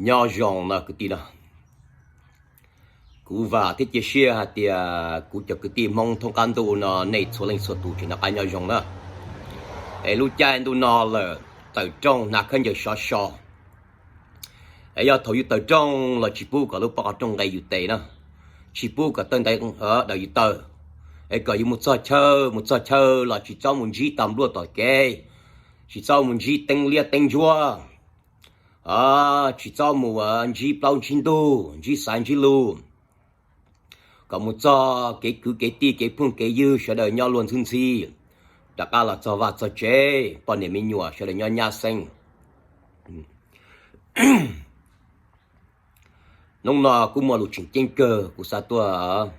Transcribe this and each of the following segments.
Nyob zoo no kwv tij no, kuv vam thiab cia siab hais tias kuv cov kwv tij Hmoob thoob qab ntuj no nej txhua leej txhua tus tseem noj qab nyob zoo na. Es lub caij ntuj no lawm, tawm rooj hnav khaub ncaws sov so. Es yog thaum yus tawm rooj los tsis pub kom lub pob qhov rooj nqes yus tes na, tsis pub kom tawg ntais daws yus taw. Es kom yus mus txog chaw, mus txog chaw los tsis txhob mus ntsib tas npluaj tom kev, tsis txhob mus ntsib teeb liab teeb ntsuab, tsis txhob mus ntsib plaub ntsib ntug, ntsib xaiv ntsib lus. Kom mus txog kev kwv kev tij kev phooj kev ywg sawv daws nyob luag ntxhwb ntxhi, rov qab los txog vaj txog tsev, poj niam me nyuam sawv daws nyob nyab xeeb. Hnub no kuj muaj lus tseem ceeb kawg kuv xav tuaj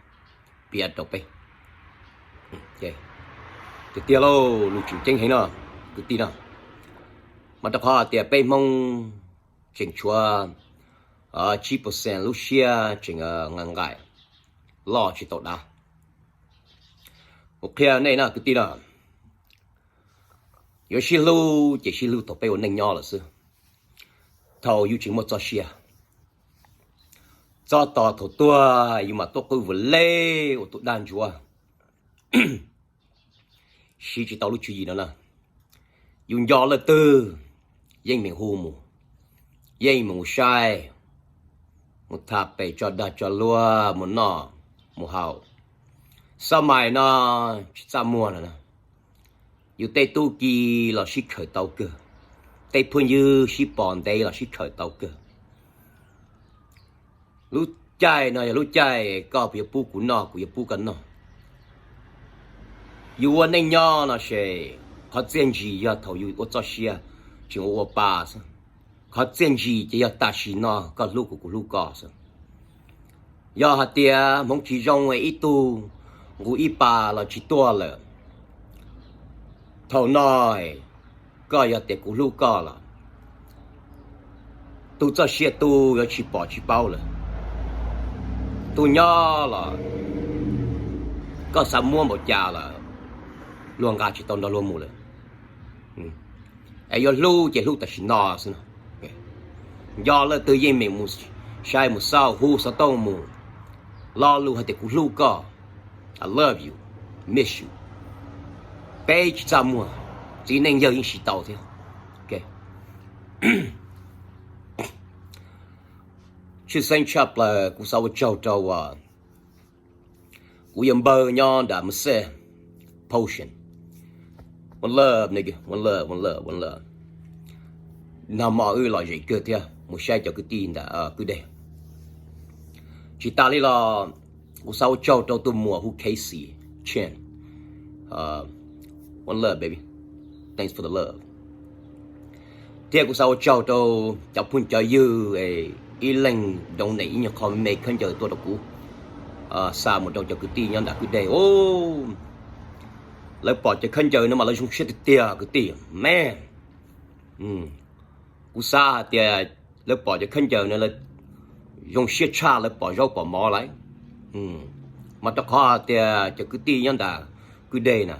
piav rau peb. Tiag tiag lauj, lus tseem ceeb heev no, kwv tij no. Mas rau qhov tias peb Hmoob tseem tshuav tsib percent lub siab tseem nqaim nqaim, loj tsis tau dav. Kuv qhia nej no kwv tij no, yuav sib hlub ces sib hlub thaum peb ua neej nyob lawm xwb, thaum yus tseem muaj txoj sia. Txog tos thaum tuag yus mam tuaj qw vwm lej ua tus dag ntsuav. Siv tsis tau lub tswv yim no na. Yus nco leej twg, yeej meem hu mus, yeej meem mus saib, mus tham pem tso dag tso luag, mus noj mus haus. Xab mais no tsis txaj muag lawm na. Yus tej tub ki los sib khawm tau kawg, tej phooj ywg sib pom ntev los sib khawm tau kawg. Lub caij no yog lub caij koj yuav pub kuv noj, kuv yuav pub koj noj. Yus ua neej nyob no ces qhov txiaj ntsig yog thaum yus ua txoj sia tseem ua ua pa xwb. Qhov txiaj ntsig ces yog tam sim no koj hlub kuv, kuv hlub koj xwb. Yog hais tias hmoov tsis zoo es ib tug nqus ib pa los tsis tuaj lawm, thaum no koj yog tias kuv hlub koj los tus txoj sia tu yuav tsis pom tsis paub lawm. Tus nyob los koj xav muab npaum cas los luag nqa tsis tau nrog luag mus lawm. Es yuav hlub ces hlub tam sim no xwb. Nco leej twg yeej meem mus saib mus xauj, hu xov tooj mus, lo lus hais tias kuv hlub koj, I love you, miss you. Peb tsis txaj muag, txiv neej yawg yeej siv tau thiab. Tshwj xeeb tshaj plaws kuv xav ua tsaug rau kuv yawg npawg nyob nram Merced Potion. One love, nigga, one love, one love, one love. Nag hmo wb lom zem kawg thiab mus saib cov kwv tij ntawm kwj deg. Tsis tas li los kuv xav ua tsaug rau tus muam hu Casey Chen. One love, baby. Thanks for the love. Thiab kuv xav ua tsaug rau cov phooj cov ywg ib leeg donate ib nyuag qho me khaub ncaws tuaj rau kuv, xa mus rau cov kwv tij nyob nram kwj deg. Lawv pom cov khaub ncaws no mas lawv zoo siab tiag tiag kwv tij. Me, kuv xav hais tias lawv pom cov khaub ncaws no lawv zoo siab tshaj lawv pom zaub pom mov lawm. Mas rau qhov hais tias cov kwv tij nyob nram kwj deg na,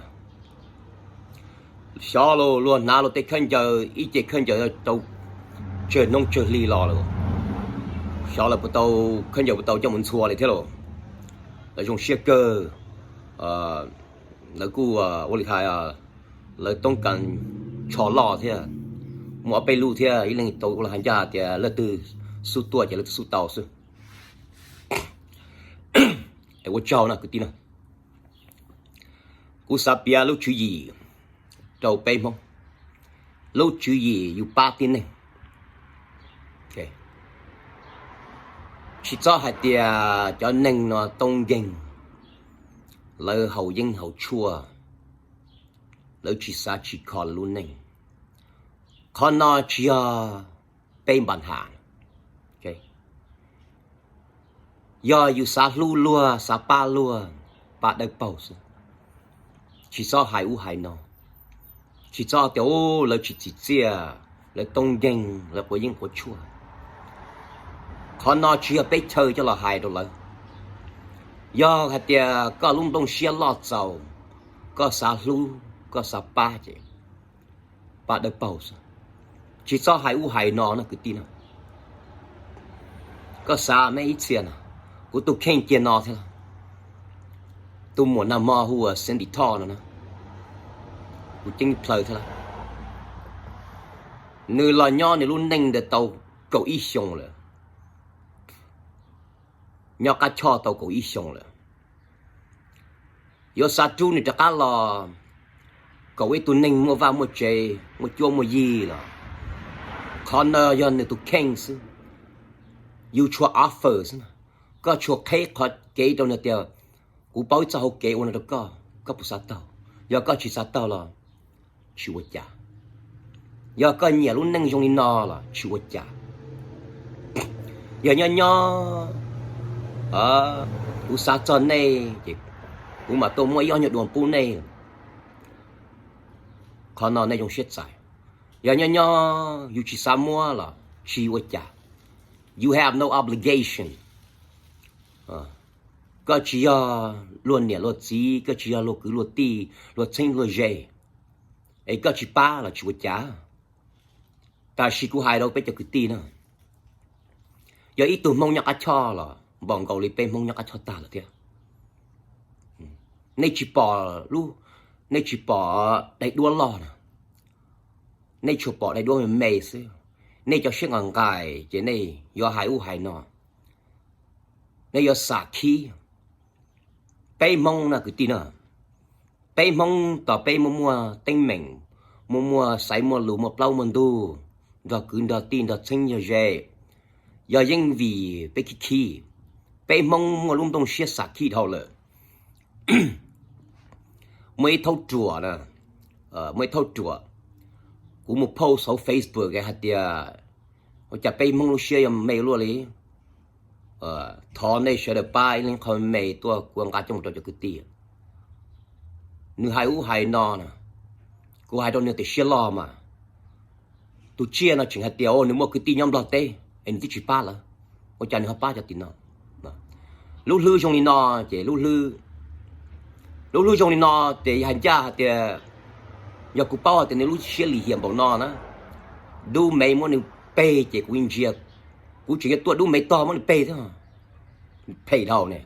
xyov luag hnav luag tej khaub ncaws, ib ce khaub ncaws tau tsawg hnub tsawg hli los lawm, xyov lawv puas tau, khaub ncaws puas tau coj mus ntxhua li thiab los. Lawv zoo siab kawg. Lawv kuj ua li hais, lawv toob kas tsho loj thiab, muaj ob peb lub thiab, ib leeg tau ua li hais ncaj tias leej twg xub tuaj ces leej twg xub tau xwb. Es ua tsaug na kwv tij na. Kuv xav piav lub tswv yim rau peb Hmoob, lub tswv yim yus pab tib neeg. Tsis txhob hais tias cov neeg no toob nkeeg, lawv haus yeeb haus tshuaj, lawv tsis xav tsis kho lawv lub neej. Qhov no tsis yog peb npa nham. Yog yus xav hlub luag, xav pab luag, pab dawb paug xwb. Tsis txhob hais ub hais no. Tsis txhob tias lawv tsis txim txiaj, lawv toob nkeeg, lawv quav yeeb quav tshuaj. Qhov no tsis yog peb chaw coj los hais rau lawv. Yog hais tias koj lub nplooj siab loj txaus, koj xav hlub, koj xav pab ces pab dawb paug xwb. Tsis txhob hais ub hais no na kwv tij na. Koj xav me ib txhia no, kuv tus kheej cia no thiab, tus muam nag hmo hu ua Cindy Tall no na, kuv ceeb plaws thiab, nws los nyob nws lub neej ntawd tau kaum ib xyoos lawm, nyob qab choj tau kaum ib xyoos lawm. Yuav xav rub nws rov qab los kom ua ib tug neeg muaj vaj muaj tsev, muaj cuab muaj yig los, qhov no yog nws tus kheej xwb. Yus tshua offer xwb, koj tshua qheb qhov kev rau nws tias, kuv paub ib txoj hauv kev ua no rau koj, koj puas xav taug? Yog koj tsis xav taug los tsis ua cas. Yog koj nyiam lub neej zoo li no los tsis ua cas. Yog nyob nyob kuv xav txog nej ces kuv mam tuaj muab ib ob nyuag duas pub nej, qhov no nej zoo siab txais. Yog nyob nyob yus tsis xav muab los tsis ua cas. You have no obligation. Koj tsis yog luag niam luag txiv, koj tsis yog luag kwv luag tij, luag txheeb luag ze, es koj tsis pab los tsis ua cas. Tab sis kuv hais rau peb cov kwv tij na, yog ib tug Hmoob nyob qab choj los npaum nkaus li peb Hmoob nyob qab choj tag lawm thiab. Nej tsis pom, nej tsis pom daim duab loj na, nej tsuas pom daim duab me me xwb. Nej cov siab nqais nqais ces nej yuav hais ub hais no, nej yuav xam khib. Peb Hmoob na kwv tij na, peb Hmoob tos peb muaj muaj teeb meem, muaj muaj xaiv muaj lus, muaj plaub muaj ntug, nrog kwv nrog tij nrog txheeb yog ze, yog yeej vim peb khib khib. Peb Hmoob muaj lub nplooj siab xam khib dhau lawm. Muaj ib thaub ruam na, muaj ib thaub ruam, kuv mus post hauv Facebook hais tias, ua cas peb Hmoob lub siab yuav me luaj li. Thov nej sawv daws pab ib leeg qho me tuaj kuv nqa coj mus rau cov kwv tij. Nws hais ub hais no na, kuv hais rau nws tias siab loj mas, tus tsiaj no tseem hais tias nws muaj kwv tij nyob Nplog teb es nws twb tsis pab lawv, ua cas nws ho pab cov tim no? Lub hlwb zoo li no ces lub hlwb, lub hlwb zoo li no ces hais ncaj hais tias, yog kuv paub hais tias nws lub siab lim hiam npaum no na, dub mev muab nws peg ces kuv ntsia, kuv tseem yuav tuaj dub mev tog muab nws peg thiab. Phem dhau ne.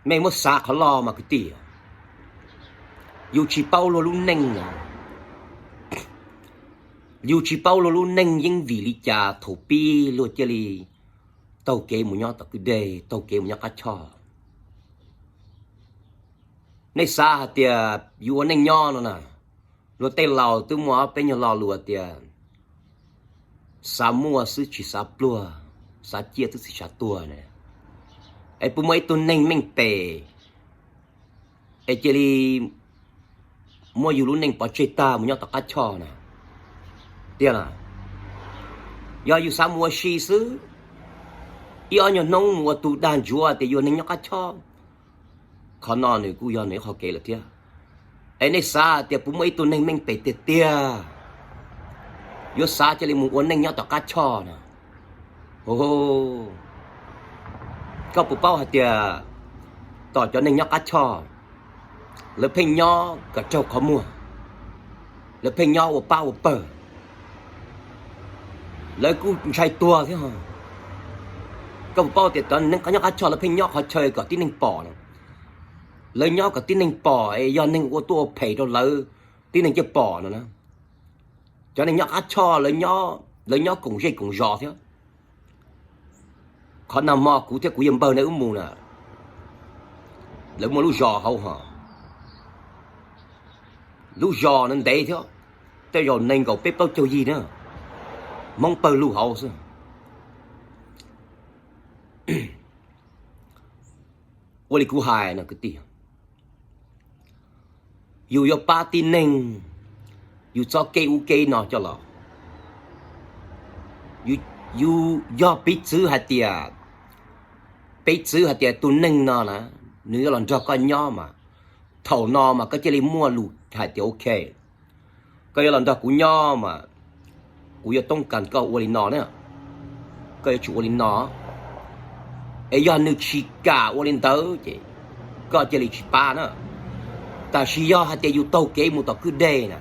Mej muab xav qhov loj mas kwv tij, yus tsis paub luag lub neej na, yus tsis paub luag lub neej yeej vim li cas thaum pib luag cia li taug kev mus nyob tom kwj deg, taug kev mus nyob qab choj. Nej xav hais tias yus ua neej nyob no na, luag tej laus twb muaj ob peb nyuag lo lus tias, xav muaj xwb tsis xav pluag, xav ciaj xwb tsis xav tuag ne. Es puas muaj ib tug neeg meej pem es cia li muab yus lub neej pov tseg tag mus nyob tom qab choj na? Tiag na, yog yus xav mus ua si xwb, ib ob nyuag hnub mus ua tus dag ntsuav tias yus neeg nyob qab choj, qhov no nws kuj yog nws ib qho kev lawm thiab. Es nej xav tias puas muaj ib tug neeg meej pem tiag tiag yuav xav cia li mus ua neej nyob tom qab choj na? Koj puas paub hais tias tom cov neeg nyob qab choj, lawv pheej nyob kom raug qhov muag, lawv pheej nyob ua pab ua pawg, lawv kuj ntshai tuag thiab. Koj puas paub tias cov neeg nyob qab choj lawv pheej nyob qhov chaw kom tib neeg pom no, lawv nyob kom tib neeg pom es yog neeg ua tuaj ua phem rau lawv, tib neeg cia pom no na. Cov neeg nyob qab choj lawv nyob koom zej koom zos thiab. Qhov nag hmo kuv thiab kuv yawg npawg na wb mus na, lawv muaj lub zos hauv ho, lub zos na ntev thiab, tej zaum nees nkaum peb plaub caug yig na, Hmoob pawg lug hauv xwb. Ua li kuv hais no kwv tij, yus yuav pab tib neeg, yus txhob keb ub keb no coj los. Yus yog piv txwv hais tias, piv txwv hais tias tus neeg no na, nws yuav los nrog koj nyob mas, thaum no mas koj cia li muaj lus hais tias ok, koj yuav los nrog kuv nyob mas kuv yuav toob kas koj ua li no na, koj yuav tsum ua li no. Es yog nws tsis kam ua li ntawd ces koj cia li tsis pab na. Tab sis yog hais tias yus taug kev mus tom kwj deg na,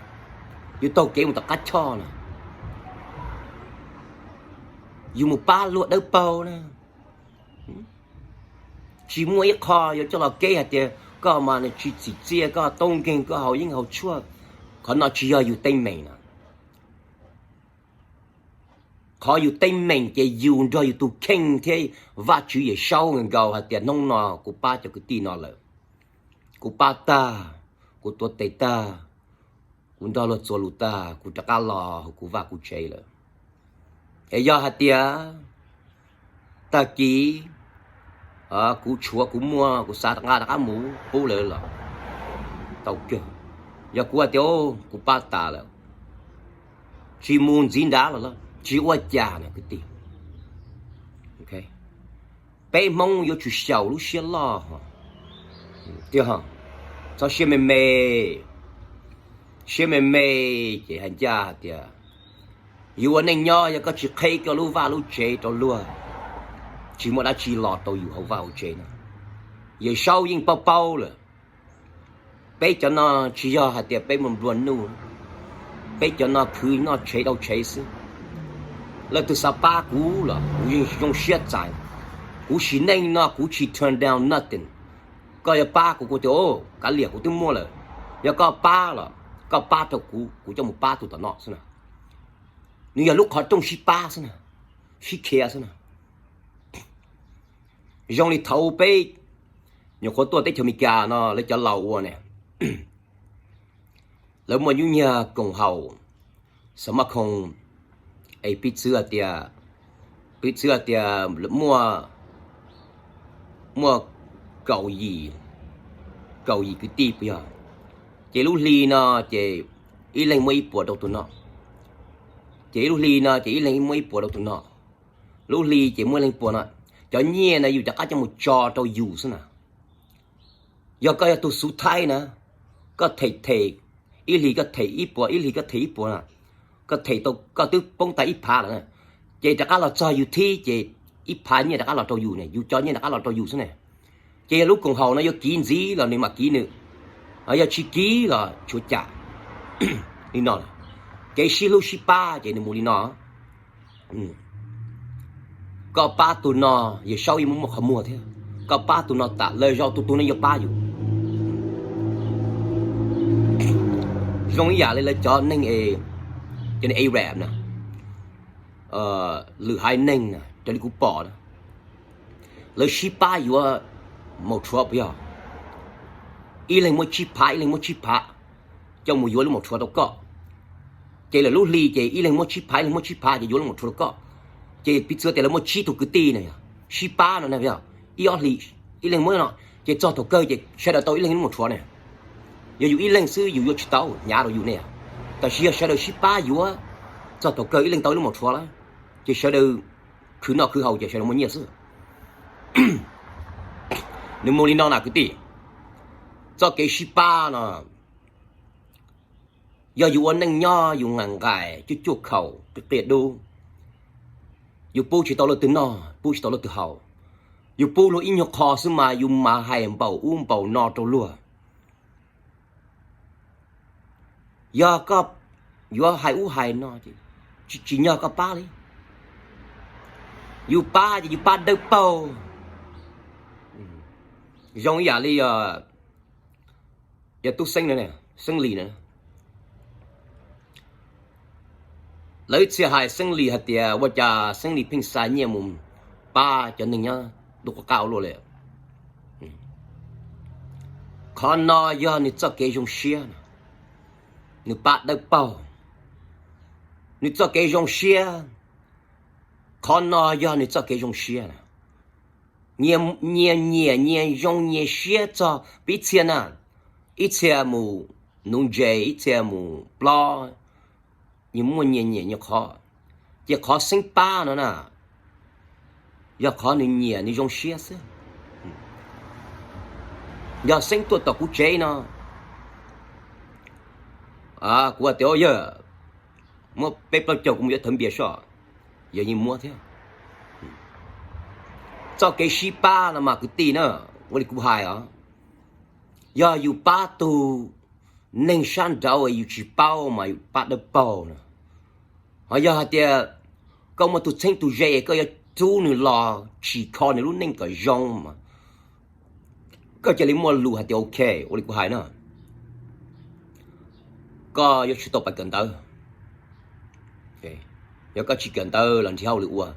yus taug kev mus tom qab choj na, yus mus pab luag dawb paug na. Tsis muaj ib qho yuav coj los keb hais tias koj mas tsis txim txiaj, koj toob nkeeg, koj haus yeeb haus tshuaj. Qhov no tsis yog yus teeb meem no. Qhov yus teeb meem ces yus nrog yus tus kheej thiab Vajtswv Yawm Saub nkaus hais tias hnub no kuv pab cov kwv tij no lawm, kuv pab tag, kuv tuav tes tag, kuv nrog luag txuas lus tag, kuv rov qab los kuv vaj kuv tsev lawm. Es yog hais tias tag kis kuv tshuav kuv muaj kuv xav rov nqa rov qab mus pub lawv los tau kawg. Yog kuv hais tias kuv pab tas lawm, tsis mus ntxiv nrad los tsis ua cas na kwv tij. Peb Hmoob yuav tsum xyaum lub siab loj, txhob siab me me. Siab me me ces hais ncaj hais tias yus ua neej nyob yog koj tsis qheb koj lub vaj lub tsev rau luag, tsis muaj dab tsi los rau yus hauv vaj hauv tsev no. Yawm Saub yeej paub paub lawm. Peb cov no tsis yog hais tias peb mus nplua nuj, peb cov no khwv noj tsheb dauj tsheb xwb. Leej twg xav pab kuv los kuv yeej zoo siab txais. Kuv sim neej no kuv tsis turn down nothing. Koj yuav pab kuv, kuv tias kav liam kuv twb muaj lawm. Yog koj pab los koj pab rau kuv, kuv coj mus pab tus tom no xwb na. Nws yog lub qhov rooj sib pab xwb na, sib khiav xwb na. Zoo li thaum peb nyuam qhuav tuaj teb chaws Amelikas no lawv cov laus ua ne, lawv muaj nyuj nyiag koom haum, xav maj khoom, es piv txwv hais tias, piv txwv hais tias muaj, muaj kaum yim, kaum yim kwv tij puas yog? Ces lub hli no ces ib leeg muab ib puas rau tus no, ces ib lub hli no ces ib leeg muab ib puas rau tus no, lub hli ces muaj ib leeg puas no. Cov nyiaj no yus rov qab coj mus tso rau yus xwb na. Yog koj yog tus xuv thaib na, koj them them, ib hlis koj them ib puas, ib hlis koj them ib puas na, koj them tau koj twb poob tas ib phav lawm na, ces rov qab los txog yus thib ces ib phav nyiaj rov qab los rau yus ne, yus cov nyiaj rov qab los rau yus xwb ne. Ces yog lub koom haum no yuav kiv ntxiv los nws mam kiv nws, yog tsis kiv los tshuav cam. Li no, kev sib hlub sib pab ces nws mus li no. Koj pab tus no, Yawm Saub yeej muaj muaj qhov muag thiab. Koj pab tus no tas lawm zog tus tus no yuav pab yus. Zoo ib yam li lawv cov neeg, cov neeg Arab na, lwm haiv neeg na, raws li kuv pom na, lawv sib pab yuav maum tshuav puas yog? Ib leeg muab tsib phav, ib leeg muab tsib phav, coj mus yuav lub maum tshuav rau koj. Ces lawm lub hli ces ib leeg muab tsib phav, ib leeg muab tsib phav ces yuav lub maum tshuav rau koj. Ces piv txwv tias lawv muaj tsib tug kwv tij na, sib pab no na, ib ob hlis ib leeg muab no, ces txog thaum kawg ces sawv daws tau ib leeg lub maum tshuav ne. Yog yus ib leeg xwb yus yuav tsis tau, hnyav rau yus ne. Tab sis yog sawv daws sib pab yuav, txog thaum kawg ib leeg tau ib lub maum tshuav lawm, ces sawv daws khwv noj khwv haus ces sawv daws muaj nyiaj xwb. Nws mus li no na kwv tij, txoj kev sib pab no, yog yus ua neej nyob yus nqaim nqaim cuaj cuaj khaum qia dub, yus pub tsis tau leej twg noj, pub tsis tau leej twg haus, yus pub luag ib nyuag qho xwb mas yus mas hais npaum ub npaum no rau luag. Yog koj yuav hais ub hais no, tsis tsim nyog koj pab li. Yus pab ces yus pab dawb paug. Zoo ib yam li yog tub Xeeb, Xeeb Lis na, lawv ib txhia hais Xeeb Lis hais tias ua cas Xeeb Lis pheej xa nyiaj mus pab cov neeg nyob ntuj qub qab ua luaj li. Qhov no yog nws txoj kev zoo siab, nws pab dawb paug, nws txoj kev zoo siab. Qhov no yog nws txoj kev zoo siab. Nyias nyiam nyias zoo nyias siab txog pib txhia na, ib txhia mus nuv ntses, ib txhia mus plob, nyias muaj nyias nyiam nyias qhov. Ces qhov Xeeb pab no na, yog qhov nws nyiam nws zoo siab xwb. Yog Xeeb tuaj tom kuv tsev no, kuv hais tias, yawg, muab peb plaub caug kuv mus yuav thawv npias soj, yawg yeej muab thiab. Txoj kev sib pab no mas kwv tij na, ua li kuv hais os, yog yus pab tus neeg sab nraud yus tsis paub mas yus pab dawb paug na. Ho yog hais tias Koj muaj tus txheeb tus ze koj yuav rub nws los tsim kho nws lub neej kom zoo mas koj cia li muaj lus hais tias ok, ua li kuv hais no, koj yuav tsum tau pais kawm ntawv. Yog koj tsis kawm ntawv los nrhiav hauj lwm ua,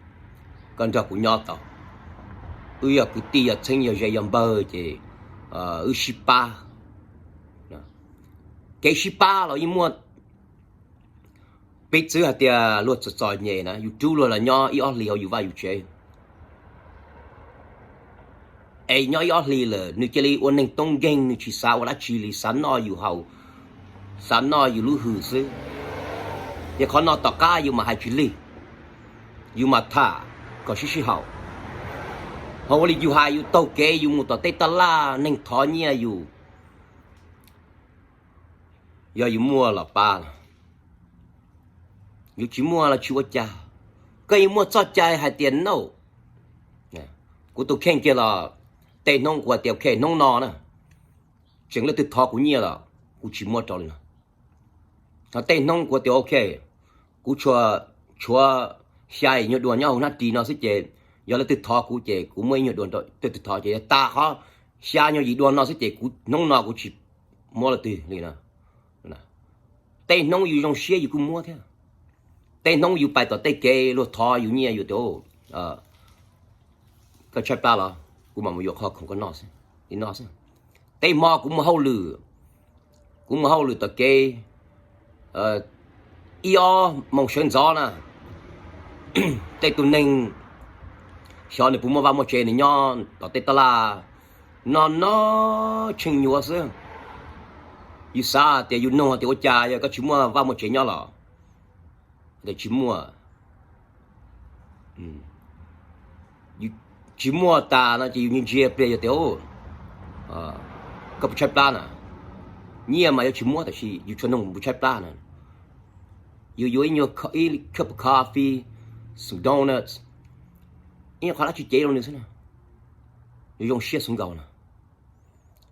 koj nrog kuv nyob tau. Wb yog kwv tij yog txheeb yog ze yog npawg ces wb sib pab. Kev sib pab los yeej muaj. Piv txwv hais tias luag txom txom nyem na, yus rub luag los nyob ib ob hlis hauv yus vaj yus tsev, es nyob ib ob hlis lawm nws cia li ua neeg toob nkeeg, nws tsis xav ua dab tsi li, xav noj yus haus, xav noj yus lub hws xwb. Ces qhov no tom qab yus mam hais tsis lig, yus mam tham kom sib sib haum. Ho ua li yus hais yus taug kev yus mus tom tej taj laj neeg thov nyiaj yus, yog yus muaj los pab, yus tsis muaj los tsis ua cas. Koj yuav muaj txoj cai hais tias no, kuv tus kheej kiag los tej hnub kuv hais tias ok hnub no na, tseem leej twg thov kuv nyiaj los kuv tsis muab rau li no. Ho tej hnub kuv tias ok, kuv tshuav xya yim nyuag dua nyob hauv hnab ris no xwb ces yog leej twg thov kuv ces kuv muab ib nyuag dua rau leej twg thov ces yog tas qhov xya nyuag yim dua no xwb ces kuv hnub no kuv tsis muab leej twg li no. Tej hnub yus zoo siab yus kuj muab thiab. Tej hnub yus pais tom tej kev luag thov yus nyiaj yus tias koj tshaib plab los kuv mam mus yuav qhov khoom koj noj xwb, li no xwb. Tej hmo kuv mus hauj lwm, kuv mus hauj lwm tom kev ib ob moos sawv ntxov na, tej tus neeg xyov nws puas muaj vaj muaj tsev, nws nyob tom tej taj laj no no tsheej nyuam xwb. Yus xav tias yus nug tias ua cas yog koj tsis muaj vaj muaj tsev nyob los, tias tsis muaj. Tsis muaj tas no ces yus ntsia pliag yog tias koj puas tshaib plab na. Nyiaj mas yuav tsis muab tab sis yus tsuas nug puas tshaib plab na. Yus yuav ib nyuag cup of coffee, some donuts, ib qho dab tsi cev rau nws xwb na, yus zoo siab xwv nkaus na.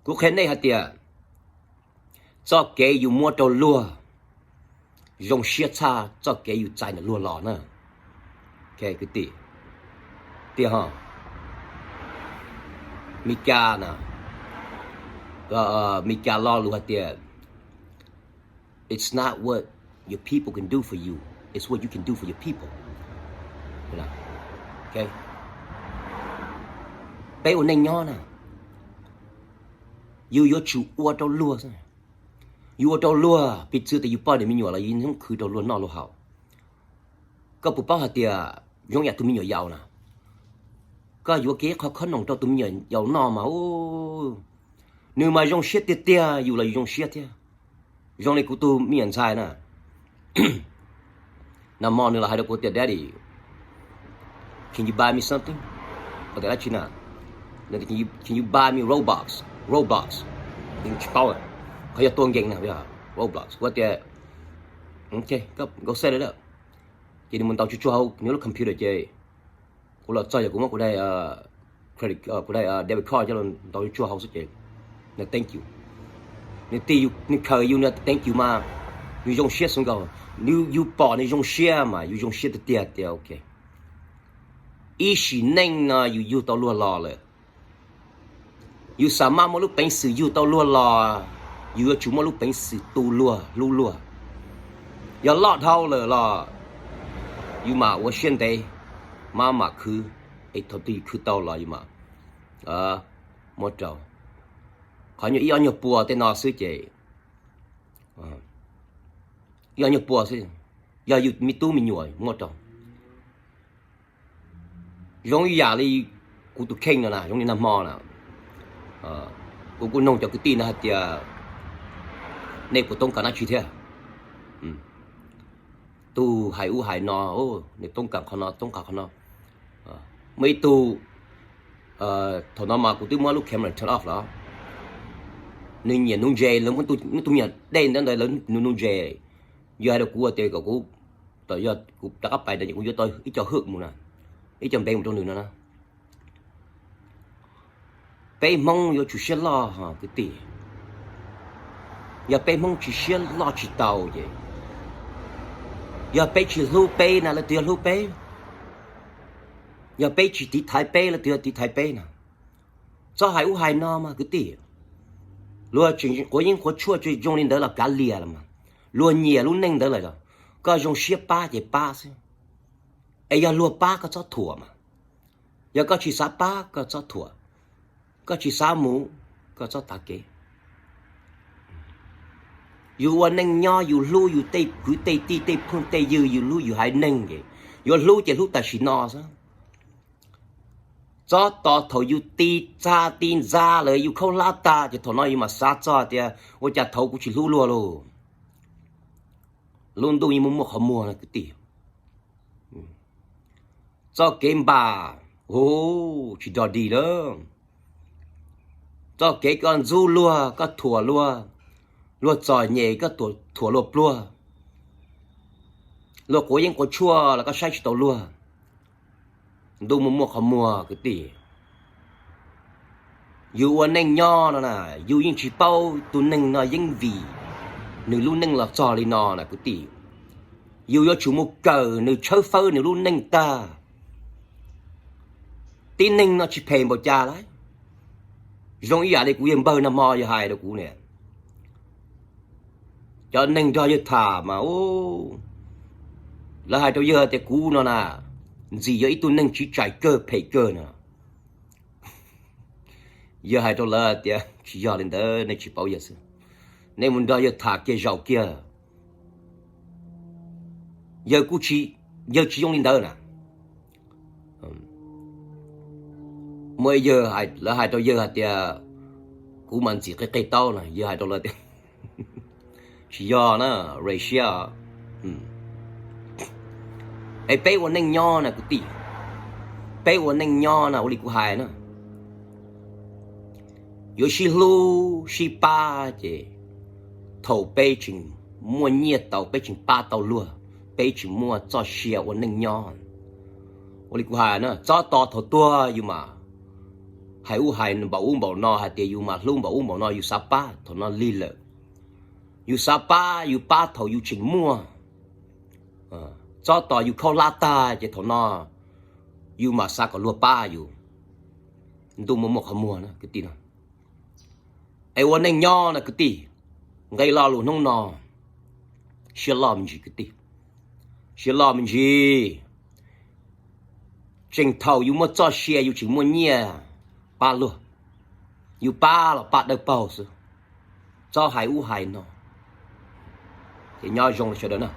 Kuv qhia nej hais tias txoj kev yus muab rau luag zoo siab tshaj txoj kev yus txais ntawm luag los na. Kwv tij, tiag ho, Mes Kas na, Mes Kas lo lus hais tias it's not what your people can do for you, it's what you can do for your people. Peb ua neej nyob na, yus yuav tsum ua rau luag xwb. Yus ua rau luag piv txwv tias yus poj niam me nyuam los yus yeej khwv rau luag noj luag haus. Koj puas paub hais tias zoo yam tus me nyuam yaus na, koj yuav kiag qhov khob noom rau tus me nyuam yaus noj mas nws mas zoo siab tiag tiag, yus los yus zoo siab thiab. Zoo li kuv tus me nyuam ntxhais na, nag hmo nws los hais rau kuv tias daddy, can you buy me something? Kuv tias dab tsi na? Can you buy me Roblox? Roblox, tsis paub, qhov yog tua nkees na, Roblox. Kuv tias ok, go set it up. Ces nws mus ntaus tsuag tsuag hauv nws lub computer ces kuv los txog ces kuv muab kuv daim credit, kuv daim debit card coj los ntaus tsuag tsuag hauv xwb ces nws thank you. Nws tis, nws khaws yus nws thank you mas yus zoo siab xwb nkaus. Yus pom nws zoo siab mas yus zoo siab tiag tiag tias ok, ib sim neej no yus yug tau luag los lawm. Yus xav mas muaj lub peev xwm yug tau luag los, yus yuav tsum muaj lub peev xwm tu luag hlub luag. Yog loj dhau lawm los yus mam ua siab ntev, maj mam khwv, es thaum twg yus khwv tau los yus mam muab rau. Qhov nyuag ib ob nyuag pua tej no xwb ces, ib ob nyuag pua xwb, yog yus me tub me nyuam muab rau. Zoo ib yam li kuv tus kheej no na, zoo li nag hmo na, kuv kuj noog cov kwv tij no hais tias nej puas toob kas dab tsi thiab. Tus hais ub hais no, nws toob kas qhov no toob kas qhov no. Muaj ib tug, thaum no mas kuv twb muab lub camera turn off lawm, nws nyiam nuv ntses, lawv muab tus me nyuam dej ntawd ntawd lawv nuv nuv ntses. Yog hais rau kuv tias kom kuv, yog kuv rov qab pais ntawd kuv yuav tau ib co hwj mus na, ib co npe mus rau nws no na. Peb Hmoob yuav tsum siab loj kwv tij. Yog peb Hmoob tsis siab loj tsis tau ces, yog peb tsis hlub peb na leej twg yuav hlub peb? Yog peb tsis tiv thaiv peb, leej twg yuav tiv thaiv peb na? Txhob hais ub hais no mas kwv tij. Luag tseem quav yeeb quav tshuaj zoo li ntawd los kav liam los mas. Luag nyiam lub neej ntawd lawm los koj zoo siab pab ces pab xwb. Es yog luag pab koj txhob thuam mas. Yog koj tsis xav pab koj txhob thuam. Koj tsis xav mus, koj txhob tav kev. Yus ua neej nyob yus hlub yus tej kwv tej tij tej phooj tej ywg, yus hlub yus haiv neeg ces yuav hlub ces hlub tam sim no xwb. Txhob tos thaum yus ti txha ti ntxa lawm yus khaub hlab tag ces thaum no yus mam xav txog tias ua cas thaum kuv tsis hlub luag lauj. Lub ntuj yeej muaj muaj qhov muag no kwv tij. Txoj kev npam, tsis dog dig lawm. Txoj kev koj ntxub luag, koj thuam luag, luag txom nyem koj thuam luag pluag, luag quav yeeb quav tshuaj los koj saib tsis taus luag. Ntuj muaj muaj qhov muag kwv tij. Yus ua neej nyob no na, yus yeej tsis paub tus neeg no yeej vim nws lub neej los txog li no na kwv tij. Yus yuav tsum mus kawm nws, tshawb fawb nws lub neej tag. Tib neeg no tsis phem npaum cas lawm. Zoo ib yam li kuv yawg npawg nag hmo yawg hais rau kuv niam, cov neeg nrog yawg tham mas, lawv hais rau yawg tias kuv no na, ntxim yog ib tug neeg tsiv tsaim kawg phem kawg no. Yawg hais rau lawv tias tsis yog li ntawd, nej tsis paub yawg xwb. Nej mus nrog yawg tham kiag zaum kiag. Yawg kuj tsis, yawg tsis zoo li ntawd na. Muaj ib yawg, lawv hais rau yawg hais tias kuv mas ntxim qig qig taub na, yawg hais rau lawv tias tsis yog na, ris siab. Es peb ua neej nyob na kwv tij, peb ua neej nyob na ua li kuv hais na, yuav sib hlub sib pab ces thaum peb tseem muaj nyiaj tau, peb tseem pab tau luag, peb tseem muaj txoj sia ua neej nyob. Ua li kuv hais na, txhob tos thaum tuag yus mas hais ub hais npaum ub npaum no hais tias yus mas hlub npaum ub npaum no, yus xav pab thaum no lig lawm. Yus xav pab, yus pab thaum yus tseem muaj. Txhob tos yus khaub hlab tag ces thaum no yus mam xav kom luag pab yus. Ntuj muaj muaj qhov muag na kwv tij no. Es ua neej nyob na kwv tij, nqe lo lus hnub no siab loj me ntsis kwv tij, siab loj me ntsis. Tseem thaum yus muaj txoj sia yus tseem muaj nyiaj pab luag, yus pab los pab dawb paug xwb, txhob hais ub hais no. Ces nyob zoo sawv daws na.